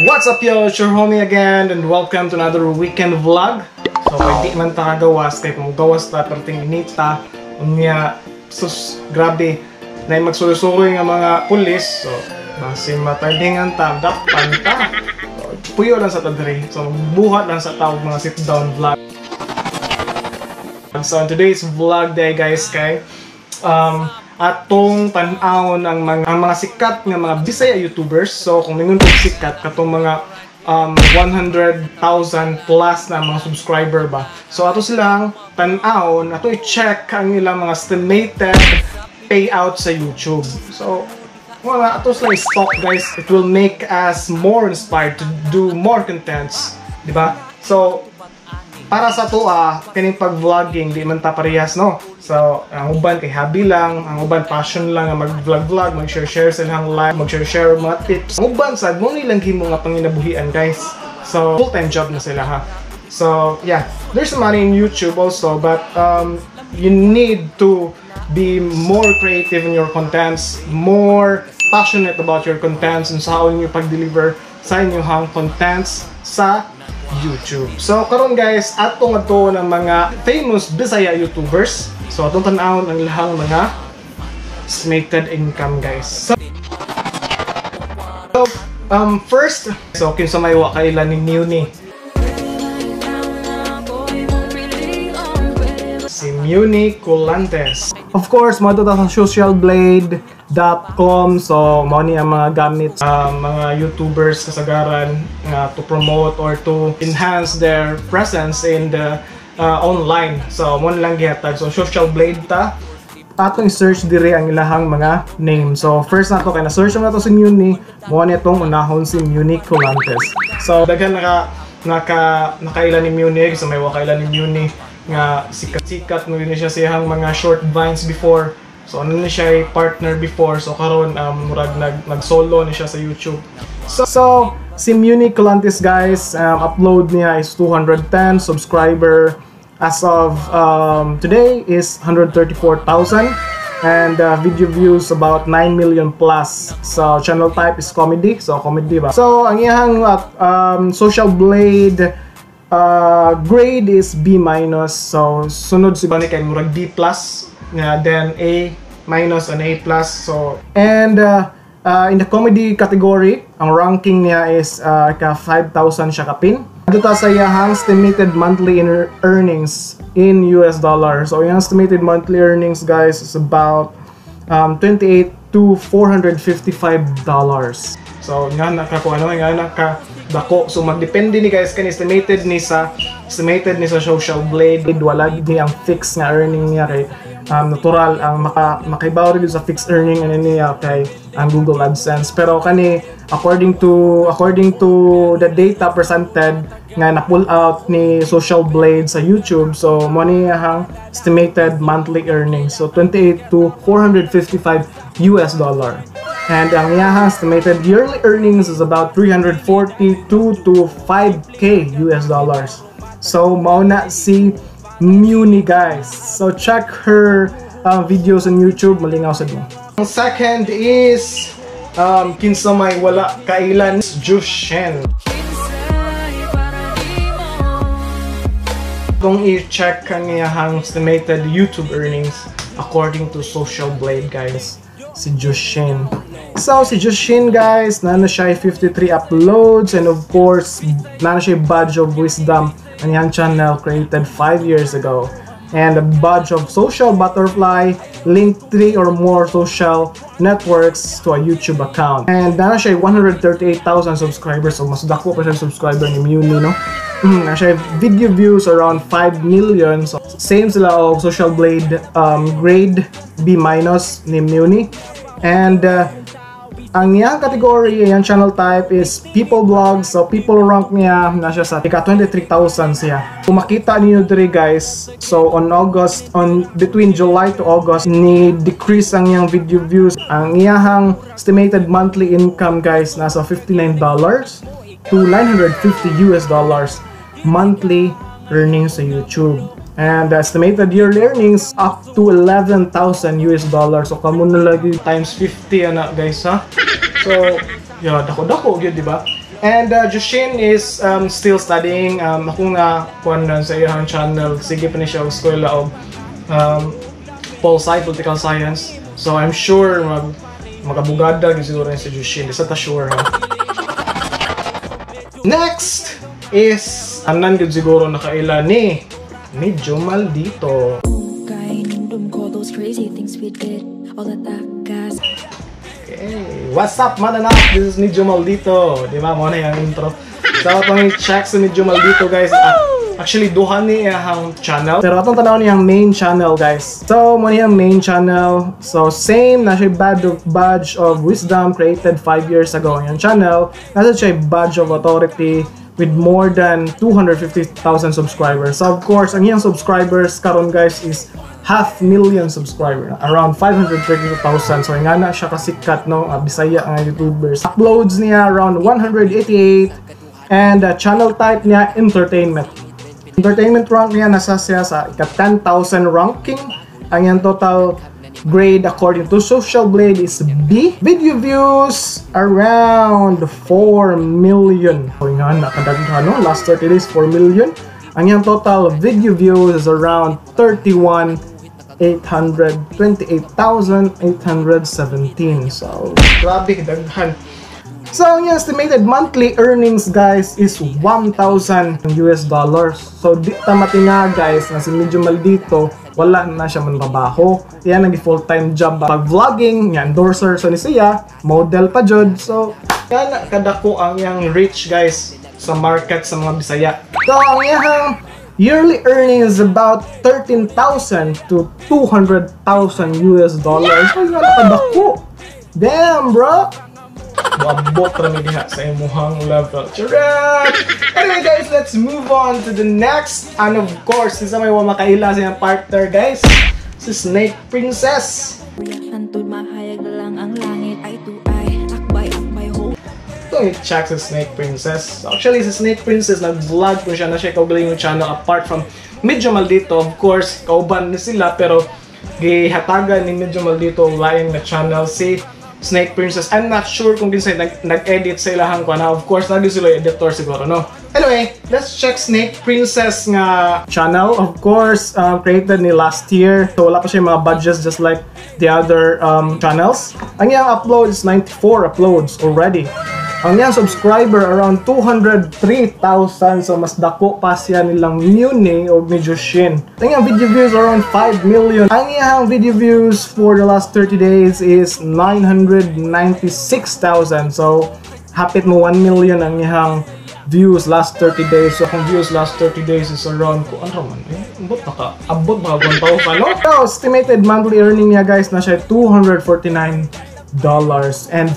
What's up, yo? It's your homie again and welcome to another weekend vlog. So, kay di man ta kagawas, kay kung gawas ta, perting inita, unya, sus, grabe, na magsuloy-suloy nga mga pulis, so, basin matardingan ta, dakpan ta. So, puyo lang sa ta diri. So, buhat lang sa tawag mga sit-down vlog. So, in today's vlog day, guys, kay, atong tan-awon ang mga sikat nga mga Bisaya YouTubers. So kung ningon kog sikat, katong mga 100,000 plus na mga subscriber ba. So ato silang tan-awon, ato i-check ang ilang mga estimated payout sa YouTube. So wala ato sila i-stalk, guys. It will make us more inspired to do more contents, di ba? So para sa ato kining pag-vlogging, di man ta parehas, no? So ang uban kay hobby lang, ang uban passion lang nga mag-vlog-vlog, mag-share-share silang live, mag-share-share mga tips. Ang uban sad mo nilang himo nga panginabuhian, guys. So full-time job na sila, ha. So yeah, there's money in YouTube also, but you need to be more creative in your contents, more passionate about your contents, and sa inyo pag-deliver sa inyong contents sa YouTube. So karon, guys, atong ato ng mga famous Bisaya YouTubers. So atong tan-awon ang ilahang mga estimated income, guys. So, first, so kinsa may wa kaila ni Muni? Si Muni Colantes. Of course, mo ta sa socialblade.com. So, mao ni ang mga gamit sa mga YouTubers kasagaran nga to promote or to enhance their presence in the online. So, mo lang gihatag. So, Social Blade ta. Atong i-search diri ang ilahang mga name. So, first nato kay na-search na to si Muni, mo ni itong unahon si Muni Colantes. So, daghan naka nakaila ni Muni, sa may wakaila ni Muni nga sikat-sikat mo ni siya siyang mga short vines before. So ano ni siya partner before, so karon murag nag solo ni siya sa YouTube. So si Muni Colantes, guys, upload niya is 210 subscriber as of today is 134,000 and video views about 9 million plus. So channel type is comedy. So comedy ba. So ang iyang Social Blade grade is B minus. So sunod si Bani kay murag B plus nga, then A minus and A plus. So and in the comedy category, ang ranking niya is ka 5,000 siya kapin. Dito sa iyahang estimated monthly earnings in US dollar. So yung estimated monthly earnings, guys, is about 28 to $455. So nga naka kung ano nga naka dako. So magdepende ni, guys, kan estimated ni sa Social Blade. Wala gid ni ang fixed nga earning niya kay natural ang makaibaw rin sa fixed earning ano niya kay ang Google AdSense. Pero kani according to the data presented nga na pull out ni Social Blade sa YouTube, so mo ni ang estimated monthly earnings. So 28 to 455 US dollar. And ang iyahang estimated yearly earnings is about 342 to 5K US dollars. So mao na si Muni, guys. So check her videos on YouTube, malingaw sa mo. Ang second is kinsa may wala kailan Jushen. Kung i-check ang iyahang estimated YouTube earnings according to Social Blade, guys, si Jushin. So, si Jushin, guys, na siya 53 uploads and of course, na siya badge of wisdom ang iyang channel created 5 years ago. And a badge of social butterfly, linked 3 or more social networks to a YouTube account. And na siya 138,000 subscribers, so mas dako pa siya subscriber ni Muni, no? Na siya video views around 5 million. So, same sila og Social Blade grade B minus ni Muni. And ang iyang category, iyang channel type is people vlog. So people rank niya na siya sa ika 23,000 siya. Kung makita niyo diri, guys, so on August, on between July to August, ni decrease ang iyang video views. Ang iyahang estimated monthly income, guys, nasa $59 to $950 US dollars monthly earnings sa YouTube. And the estimated yearly earnings up to 11,000 US dollars. So kamo na lagi times 50 ana, guys, ha. So yeah, dako-dako gyud, di ba? And Jushin is still studying. Ako nga kuan na sa iyang channel, sige pa ni siya og eskwela og Pol Sci, Political Science. So I'm sure mag-abogada gyud siguro ni si Jushin. Di sa ta sure, ha. Next is tanan gyud siguro nakaila ni Medyo Maldito. Kay nindom ko those crazy things we did. All of that gas. Okay. What's up, mananak? This is Medyo Maldito. Di ba? Mao na yung intro. So, atong i-check sa Medyo Maldito, guys. Ah, actually, duha ni iyang channel. Pero atong tanaw niyang main channel, guys. So, mao niyang main channel. So, same na siya badge of wisdom created 5 years ago ang iyang channel. Naa sad siya badge of authority with more than 250,000 subscribers. So, of course, ang iyang subscribers karon, guys, is half million subscriber, around 532,000. So nga na siya kasikat, no, Bisaya nga YouTubers. Uploads niya around 188 and channel type niya, entertainment. Entertainment rank niya, nasa siya sa ika 10,000 ranking. Ang iyang total grade according to Social Blade is B. Video views around 4 million. So nga na kadaghan, no? Last 30 days, 4 million. Ang iyang total video views is around 31 828,817. So, grabe daghan. So, ang iyang estimated monthly earnings, guys, is US$1,000. So, di ta matinga, guys, na si Medyo Maldito, wala na siya man trabaho. Yan nag full-time job pag vlogging, nga endorser so ni siya, model pa jud. So, yan kadako ang iyang reach, guys, sa market sa mga Bisaya. So, ang iyang yearly earnings is about 13,000 to US$200,000. Ay, wala kadako. Damn, bro! Moabot ra mi diha sa imuhang level. Charot! Anyway, guys, let's move on to the next. And of course, isa may wa makaila sa iyang partner, guys, si Snake Princess. Hantod mahayag na lang ang langit ay to ay akbay akbay ho. Ito i-check sa Snake Princess. So, actually, si Snake Princess, nag-vlog ko siya na siya kaugaling yung channel apart from Medyo Maldito. Of course, kauban ni sila, pero gihatagan ni Medyo Maldito ang lain na channel si Snake Princess. I'm not sure kung kinsay nag-edit sa ilahang kuan. Of course, naging sila yung editor siguro, no? Anyway, let's check Snake Princess nga channel. Of course, created ni last year. So, wala pa siya yung mga badges just like the other channels. Ang iyang upload is 94 uploads already. Ang iyang subscriber around 203,000, so mas dako pa siya nilang Mune o ni Jushin. Ang iyang video views around 5 million. Ang iyang video views for the last 30 days is 996,000. So hapit mo 1 million ang iyang views last 30 days. So kung views last 30 days is around ko ano man eh, abot na ka. Abot mga 1,000, no? So estimated monthly earning niya, guys, na siya $249 and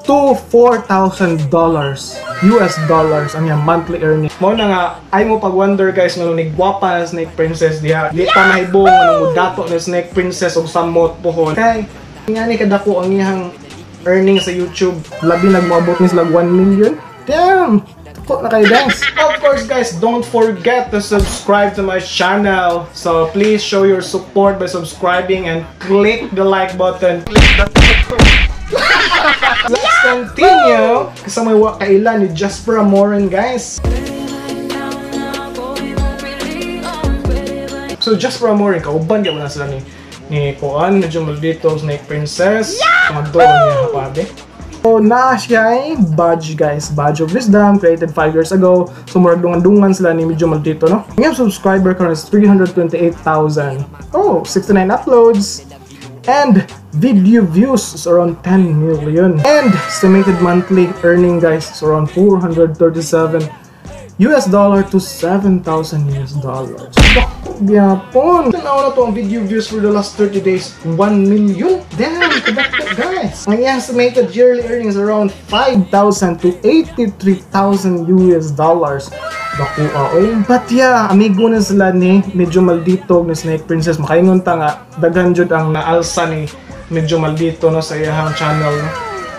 to $4,000 US dollars ang iyang monthly earning. Mao na nga ay mo pag-wonder, guys, nga ni gwapa na Snake Princess diha. Di ta mahibong nga mo dato ni Snake Princess og samot pohon. Kay nga ni kadako ang iyang earning sa YouTube. Labi nagmoabot ni sila 1 million. Damn! Dako na kayo, guys. Of course, guys, don't forget to subscribe to my channel. So please show your support by subscribing and click the like button. Click the Let's continue. Kasi may wa kaila ni Jasper Amorin, guys. So Jasper Amorin, kauban di mo na sila ni Kuan, Medyo Maldito, Snake Princess. Yeah! Mga niya pabe. So na siya ay badge, guys, badge of wisdom created 5 years ago. So murag dungan-dungan sila ni Medyo Maldito, no? Ang iyang subscriber karon is 328,000. Oh, 69 uploads. And video views is around 10 million. And estimated monthly earning, guys, is around US$437 to US$7,000. Dako gyapon. Tanaw na to ang video views for the last 30 days, 1 million. Damn, kadako, guys. Ang iyang estimated yearly earnings around 5,000 to US$83,000. Dako oy. But yeah, amigo na sila ni Medyo Maldito ni Snake Princess. Makaingon ta nga daghan jud ang naalsa ni Medyo Maldito, no, sa iyang channel, no.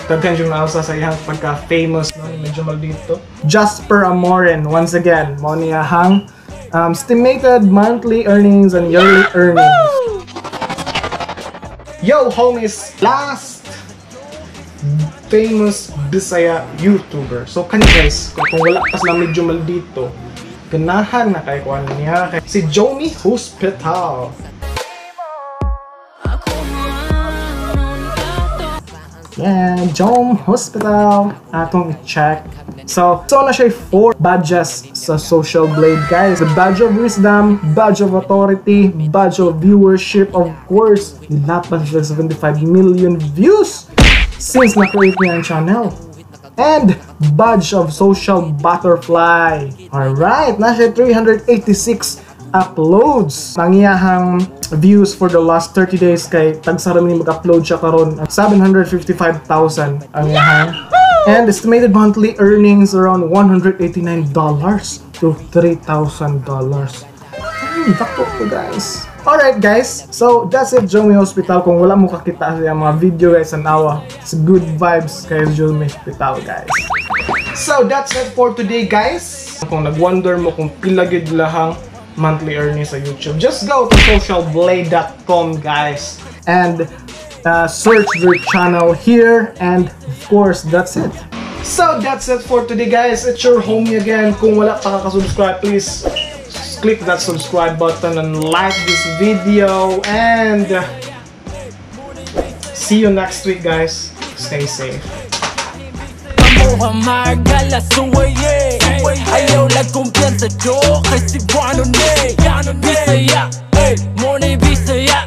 Daghan jud naalsa sa iyang pagka-famous, no, ni Medyo Maldito. Jasper Amorin, once again, mao niya hang estimated monthly earnings and yearly earnings. Yo, homies, last Famous Bisaya YouTuber. So kani guys, kung wala pa sila medyo maldito, ganahan na kay kuan niya kay si Jomy Hospital. Ako man Yeah, Jome Hospital. Atong i-check. So na siya four badges sa Social Blade, guys. The badge of wisdom, badge of authority, badge of viewership, of course. Nilapas siya 75 million views since na-create niya ang channel. And badge of social butterfly. Alright, na siya 386 uploads. Ang iyahang views for the last 30 days kay tagsa ra ni mag-upload siya karon, 755,000 ang iyahang and estimated monthly earnings around $189 to $3,000. Dako to, guys. Alright guys, so that's it, Jomy Hospital. Kung wala mo kakita sa iyang mga video guys, anawa. It's good vibes kay Jomy Hospital, guys. So that's it for today, guys. Kung nag-wonder mo kung pila gid ilahang monthly earnings sa YouTube, just go to socialblade.com, guys, and search their channel here, and of course that's it. So that's it for today, guys. It's your homie again. Kung wala pa ka subscribe, please click that subscribe button and like this video, and see you next week, guys. Stay safe. Margala suwaye. Ayaw lang kumpiyansa do. Kay Cebuano ni Bisaya. Mo ni Bisaya.